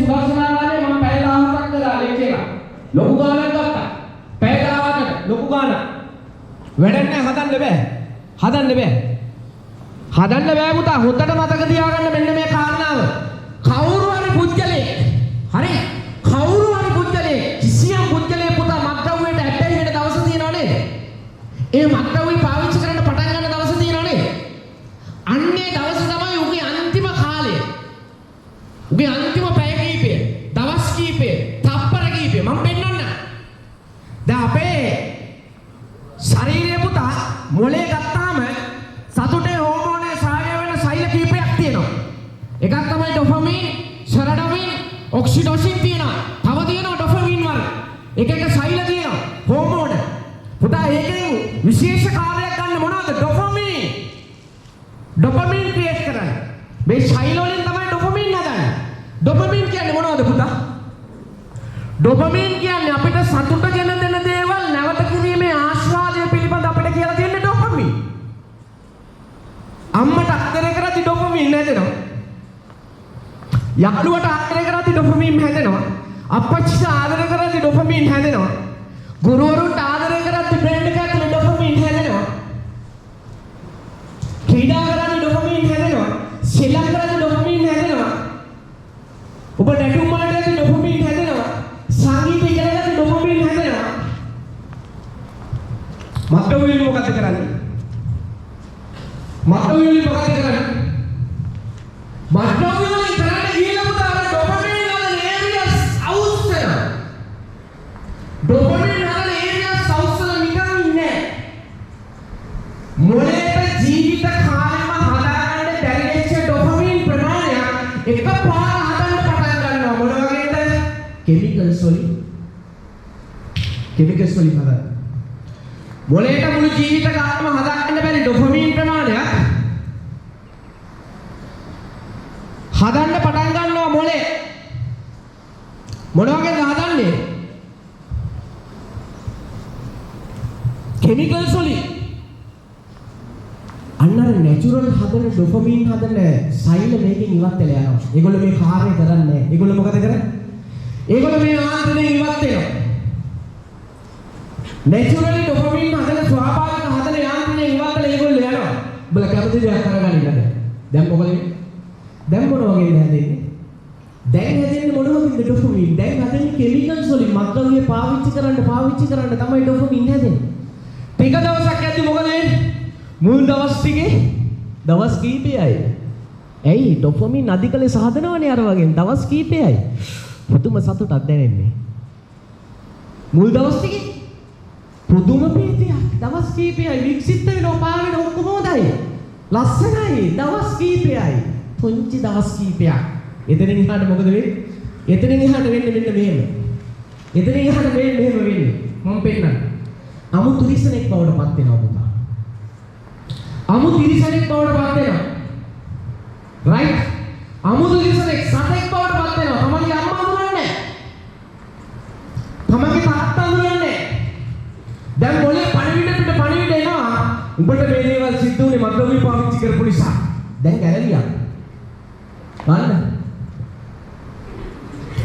සුදර්ශනාරාමේ මම පැය 17ක් කරා ලෙක්චර් එක. ලොකු ගාණක් ගත්තා. පැය 17කට ලොකු ගාණක්. වැඩක් නෑ, හදන්න බෑ. හදන්න බෑ. හදන්න බෑ පුතා. හොඳට මතක තියාගන්න මෙන්න මේ කාරණාව. කවුරු හරි පුද්ගලයෙක්, හරි, කවුරු හරි පුද්ගලයෙක්, කිසියම් පුද්ගලයෙක් පුතා මත්ද්‍රව්‍යයට ඇබ්බැහි වෙන දවස තියෙනව නේද? ඒ මත්ද්‍රව්‍ය පාවිච්චි කරන්න පටන් ගන්න දවස තියෙනව නේද? අන්නේ දවස තමයි උගේ අන්තිම කාලය. උගේ අන්තිම පැය කීපය, දවස් කීපය, තප්පර කීපය මම පෙන්නන්න. දැන් අපේ ශරීරය පුතා මොලේ ගත්තාම සතුටේ හෝමෝනය සාය වෙන සෛල කීපයක් තියෙනවා. එකක් තමයි ඩොපමින්, සෙරටොනින්, ඔක්සිටොසින් තියෙනවා. තව තියෙනවා ඩොපමින් වර්ග. එක එක සෛල තියෙනවා හෝමෝන. පුතා ඒකෙන් විශේෂ කාර්යයක් ගන්න මොනවද? ඩොපමින්. ඩොපමින් ක්‍රියේට් කරන්නේ. මේ සෛල වලින් තමයි ඩොපමින් හදන්නේ. ඩොපමින් කියන්නේ මොනවද පුතා? ඩොපමින් කියන්නේ අපිට සතුට ගෙන දෙන දේවල් නැවත කිරීමේ ආස්වාදය පිළිබඳ අපිට කියලා තියෙන්නේ ඩොපමින්. අම්මට ආදරය කරද්දි ඩොපමින් හැදෙනවා. යාළුවට ආදරය කරද්දි ඩොපමින් හැදෙනවා. අප්පච්චිට ආදරය කරද්දි ඩොපමින් හැදෙනවා. ගුරුවරුන්ට ආදරය කරද්දි බ්‍රේන් එක ඇතුලේ ඩොපමින් හැදෙනවා. ක්‍රීඩා කරද්දි ඩොපමින් හැදෙනවා. සෙල්ලම් කරද්දි ඩොපමින් හැදෙනවා. ඔබ නැටුම් වලට යද්දි ඩොපමින් හැදෙනවා. සංගීත ඉගෙන ගද්දි ඩොපමින් හැදෙනවා. මත්ද්‍රව්‍ය වලින් මොකද්ද කරන්නේ? මත්ද්‍රව්‍ය වලින් මොකද්ද කරන්නේ? මත්ද්‍රව්‍ය වලින් කරන්න ගිහලා පුතා අර ඩොපමින් වල ඒරියාස් අවුස් වෙනවා. ඩොපමින් වල ඒරියාස් අවුස් වෙලා නිකන් ඉන්නේ නැහැ. මොලේට ජීවිත කාලෙම හදාගන්න බැරි වෙච්ච ඩොපමින් ප්‍රමාණයක් එකපාර හදන්න පටන් ගන්නවා. මොන වගේද? කෙමිකල්ස් වලින්. කෙමිකල්ස් වලින් හදන්න. මොලේට මුළු ජීවිත කාලෙම හදාගන්න බැරි ඩොපමින් ප්‍රමාණයක් හදන්න පටන් ගන්නවා මොලේ. මොන වගේද හදන්නේ? කෙමිකල්ස් වලින්. අන්න අර නැචරල් හදන ඩොපමින් හදන සෛල මේකෙන් ඉවත් වෙලා යනවා. ඒගොල්ලෝ මේ කාර්යය කරන්නේ නැහැ. ඒගොල්ලෝ මොකද කරන්නේ? ඒගොල්ලෝ මේ ආන්ත්‍රණයෙන් ඉවත් වෙනවා. නැචරලි ඩොපමින් හදන ස්වාභාවික හදන යාන්ත්‍රණයෙන් ඉවත් වෙලා ඒගොල්ලෝ යනවා. උඹලා කැමති දෙයක් කරගන්න ඉන්න. දැන් මොකද වෙන්නේ? දැන් මොන වගේද හැදෙන්නේ? දැන් හැදෙන්නේ මොන වගේද ඩොපමින්? දැන් හැදෙන්නේ කෙමිකල්ස් වලින්. මත්ද්‍රව්‍ය පාවිච්චි කරන්න පාවිච්චි කරන්න තමයි ඩොපමින් හැදෙන්නේ. ටික දවසක් යද්දි මොකද වෙන්නේ? මුල් දවස් ටිකේ දවස් කීපයයි. ඇයි ඩොපමින් අධික ලෙස හදනවනේ අර වගේ දවස් කීපයයි. පුදුම සතුටක් දැනෙන්නේ. මුල් දවස් ටිකේ පුදුම ප්‍රීතියක්. දවස් කීපයයි විකසිත වෙනවා, පා වෙනවා, ඔක්කොම හොඳයි. ලස්සනයි. දවස් කීපයයි. පුංචි දවස් කීපයක්. එතනින් එහාට මොකද වෙන්නේ? එතනින් එහාට වෙන්නේ මෙන්න මෙහෙම. එතනින් එහාට මෙන්න මෙහෙම වෙන්නේ. මම පෙන්නන්නම්. අමු තිරිසනෙක් බවට පත් වෙනවා පුතා. අමු තිරිසනෙක් බවට පත් වෙනවා. රයිට්? අමු තිරිසනෙක් සතෙක් බවට පත් වෙනවා. තමන්ගේ අම්මා අඳුරන්නේ නැහැ. තමන්ගේ තාත්තා අඳුරන්නේ නැහැ. දැන් මොලේ පණිවිඩ පිට පණිවිඩ එනවා. උඹට මේ දේවල් සිද්ධ වුණේ මත්ද්‍රව්‍ය පාවිච්චි කරපු නිසා. දැන් ගැලවියක්. බලන්න.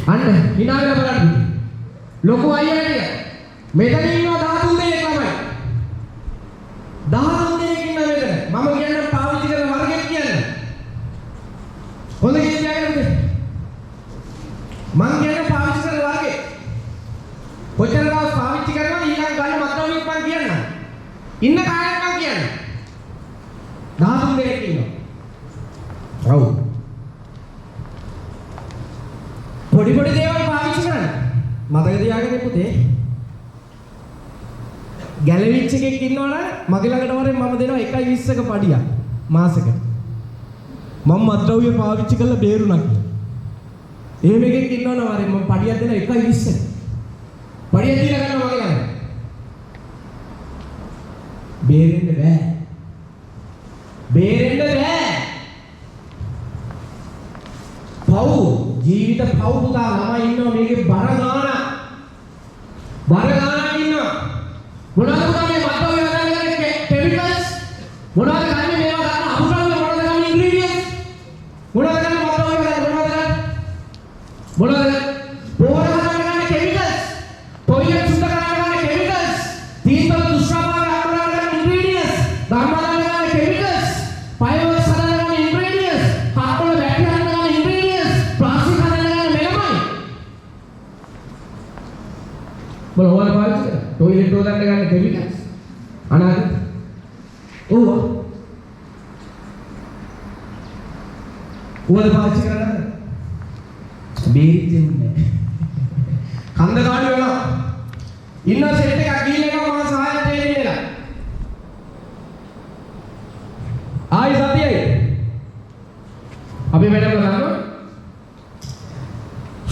අන්න හිනා වෙලා බලන්න. ලොකු අයියා ටික. මෙතන ඉන්නවා 13 දෙනෙක් ළමයි. 13 දෙනෙක් ඉන්නවා මෙතන. මම කියන්නම් පාවිච්චි කරන වර්ගෙත් කියන්න. හොඳ කියලා තියාගන්න පුතේ. මං කියන්න පාවිච්චි කරන වර්ගෙ. කොච්චර දවස් පාවිච්චි කරනවද ඊළඟ ගන්න මත්ද්‍රව්‍යෙත් මං කියන්නම්. ඉන්න කාලෙත් මං කියන්නම්. 13 දෙනෙක් ඉන්නවා. ඔව්. පොඩි පොඩි දේවල් පාවිච්චි කරන්න. මතක තියාගන්න පුතේ. ගැලවිච්ච එකෙක් ඉන්නවනම් මගේ ළඟට වරෙන් මම දෙනවා 1.20ක පඩියක් මාසෙකට. මම මත්ද්‍රව්‍ය පාවිච්චි කරලා බේරුණා කියලා. එහෙම එකෙක් ඉන්නවනම් වරෙන් මම පඩියක් දෙනවා 1.20ක. පඩියක් දීලා ගන්නවා මගේ ළඟ. බේරෙන්න බෑ. බේරෙන්න බෑ. පව් ජීවිත පව් පුතා. ළමයි ඉන්නවා මේකේ බර ගානක්. බර ගානක් ඉන්නවා. මොනවද පුතා මේ මත්ද්‍රව්‍ය හදන්න ගන්න කෙමිකල්ස්? මොනවද ගන්නේ මේවා ගන්න අමුද්‍රව්‍ය මොනවද ගන්න ඉන්ග්‍රීඩියන්ට්ස්? මොනවද ගන්න මත්ද්‍රව්‍ය හදන්න මොනවද ගන්න? මොනවද? පොහොර හදන්න ගන්න කෙමිකල්ස්, ටොයිලට් සුද්ධ කරන්න ගන්න කෙමිකල්ස්, තීන්තවල දුෂ්ප්‍රභාවය අඩු කරන්න ගන්න ඉන්ග්‍රීඩියන්ට්ස්, ගම් හදන්න ගන්න කෙමිකල්ස්, ෆයර්වර්ක්ස් හදන්න ගන්න ඉන්ග්‍රීඩියන්ට්ස්, කප්පවල බැටරි හදන්න ගන්න ඉන්ග්‍රීඩියන්ට්ස්, ප්ලාස්ටික් හදන්න ගන්න මෙලමයි. බල ඔයාලා පාවිච්චි කරා. ටොයිලට් හොදන්න ගන්න කෙමිකල්ස්. අනාගත. ඔව්. ඔයාලා පාවිච්චි කරන්නේ බේරිච්ච උන්නේ. කන්ද කාඩු වෙනවා. ඉන්න සෙට් එකක් ගිහිල්ලා එනවා මාස 6ක් ට්‍රේනින් වෙලා. ආයි සතියයි. අපි වැඩම කරනවා.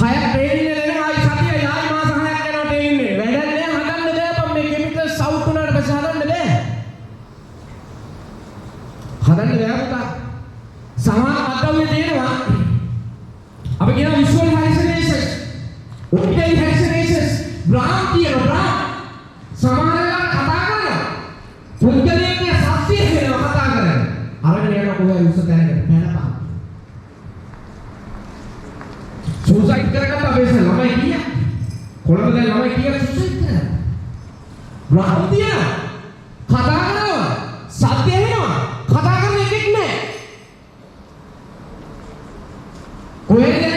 6ක් ට්‍රේනින් වෙලා එනවා, ආයි සතියයි, ආයි මාස 6ක් යනවා ට්‍රේනින් වෙන්න. වැඩක් නෑ, හදන්න බෑ බං. මේ කෙමිකල්ස් අවුට් වුණාට පස්සේ හදන්න බෑ. හදන්න බෑ පුතා. සමහර මත්ද්‍රව්‍ය තියෙනවා. අපි කියනවා විෂුවල් හැලුසිනේෂන්ස්, ඔප්ටිකල් හැලුසිනේෂන්ස්, බ්‍රාම් කියනවා බ්‍රාම්. සමහර වෙලාවට කතා කරනවා. පුද්ගලයෙක්ගේ සත්‍ය වෙනවා කතා කරන්නේ. අරගෙන යනවා කොහේ උස තැනකට පැනපන්. සුසයිඩ් කරගත්ත අපේ ළමයි කීයක්? කොළඹ දැන් ළමයි කීයක් සුසයිඩ් කරගත්තා? බ්‍රාම් තියෙනවා. කතා කරනවා. සත්‍ය ඇහෙනවා. කතා කරන එකෙක් නෑ. කොහෙද